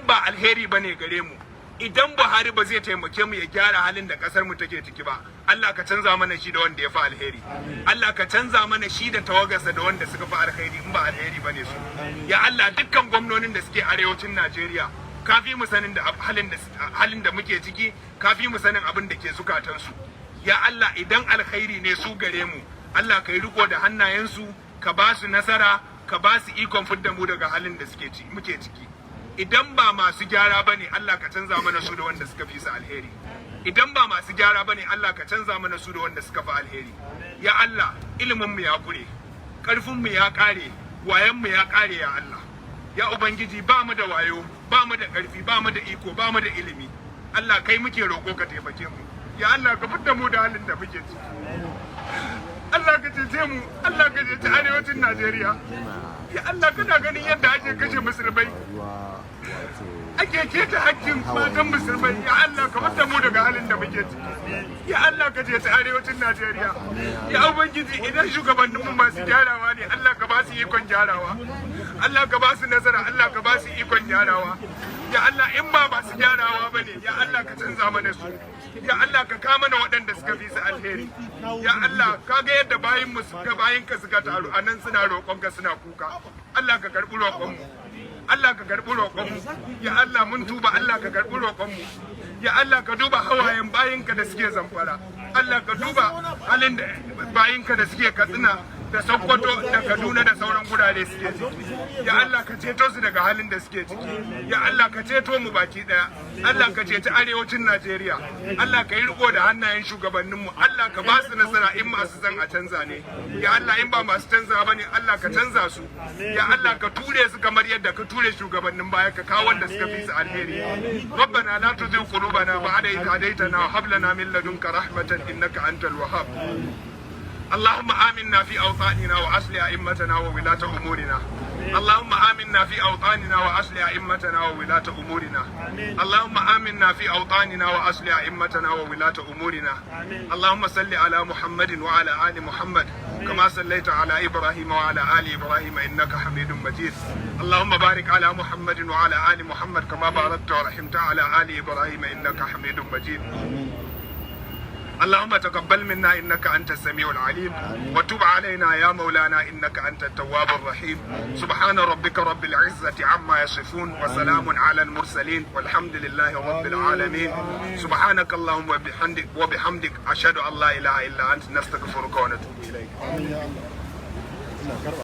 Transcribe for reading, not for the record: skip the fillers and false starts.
Ba alheri bane gare mu. Idan Buhari ba zai taimake mu ya gyara halin da kasar mu take ciki ba, Allah ka canza mana shi da wanda ya fi alheri. Allah ka canza mana shi da tawagarsa da wanda suka fi alheri, in ba alheri bane su. Ya Allah, dukkan gwamnonin da suke arewacin Najeriya, ka fi mu sanin da halin da muke ciki, ka fi mu sanin abin da ke zukatansu. Ya Allah, idan alkhairi ne su gare mu, Allah ka yi riko da hannayensu, ka ba su nasara, ka ba su ikon fidda mu daga halin da suke muke ciki. Idan ba masu gyara ba ne, Allah ka canza mana su da wanda suka fi su alheri. Idan ba masu gyara ba ne, Allah ka canza mana su da wanda suka fi alheri. Ya Allah, ilimin mu ya kure, karfin mu ya kare, wayon mu ya kare. Ya Allah, ya Ubangiji, ba mu da wayo, ba mu da karfi, ba mu da iko, ba mu da ilimi. Allah, kai muke roƙo, ka taimake mu. Ya Allah, ka fitar mu da halin da muke ciki. Allah ka cece mu. Allah ka cece arewacin Najeriya. Ya Allah, kana ganin yadda ake kashe musulmai, ake keta hakkin matan musulmai. Ya Allah, ka fitar mu daga halin da muke ciki. Ya Allah, ka cece arewacin Najeriya. Ya Ubangiji, idan shugabanninmu masu gyarawa ne, Allah ka ba su ikon gyarawa. Allah ka ba su nasara. Allah ka ba su ikon gyarawa. Ya Allah, in ba masu gyarawa ba ne, ya Allah, ka canza mana su. Ya Allah, ka kama mana waɗanda suka fi su alheri. Ya Allah, ka ga yadda bayin mu suka bayin ka suka taru a nan, suna roƙonka, suna kuka. Allah ka karɓi roƙonmu. Allah ka karɓi roƙonmu. Ya Allah, mun tuba. Allah ka karɓi roƙonmu. Ya Allah, ka duba hawayen bayinka da suke Zamfara. Allah ka duba halin da bayinka da suke Katsina da Sokoto da Kaduna da sauran gurare suke ciki. Ya Allah, ka ceto su daga halin da suke ciki. Ya Allah, ka ceto mu baki daya. Allah ka ceci arewacin Najeriya. Allah ka yi riko da hannayen shugabanninmu. Allah ka ba su nasara in masu son a canza ne. Ya Allah, in ba masu canza ba ne, Allah ka canza su. Ya Allah, ka ture su kamar yadda ka ture shugabannin baya, ka kawo wanda suka fi su alheri. ربنا لا تزغ قلوبنا بعد إذ هديتنا وهب لنا من لدنك رحمة إنك أنت الوهاب. اللهم آمنا في أوطاننا وأصلح أئمتنا وولاة أمورنا. اللهم آمنا في أوطاننا وأصلح أئمتنا وولاة أمورنا. اللهم آمنا في أوطاننا وأصلح أئمتنا وولاة أمورنا. اللهم صل على محمد وعلى آل محمد كما صليت على إبراهيم وعلى آل إبراهيم إنك حميد مجيد. اللهم بارك على محمد وعلى آل محمد كما باركت ورحمت على آل إبراهيم إنك حميد مجيد. اللهم تقبل منا انك انت السميع العليم وتب علينا يا مولانا انك انت التواب الرحيم. سبحان ربك رب العزه عما يصفون وسلام على المرسلين والحمد لله رب العالمين. سبحانك اللهم وبحمدك، اشهد ان لا اله الا انت، نستغفرك ونتوب اليك. Amin ya Allah.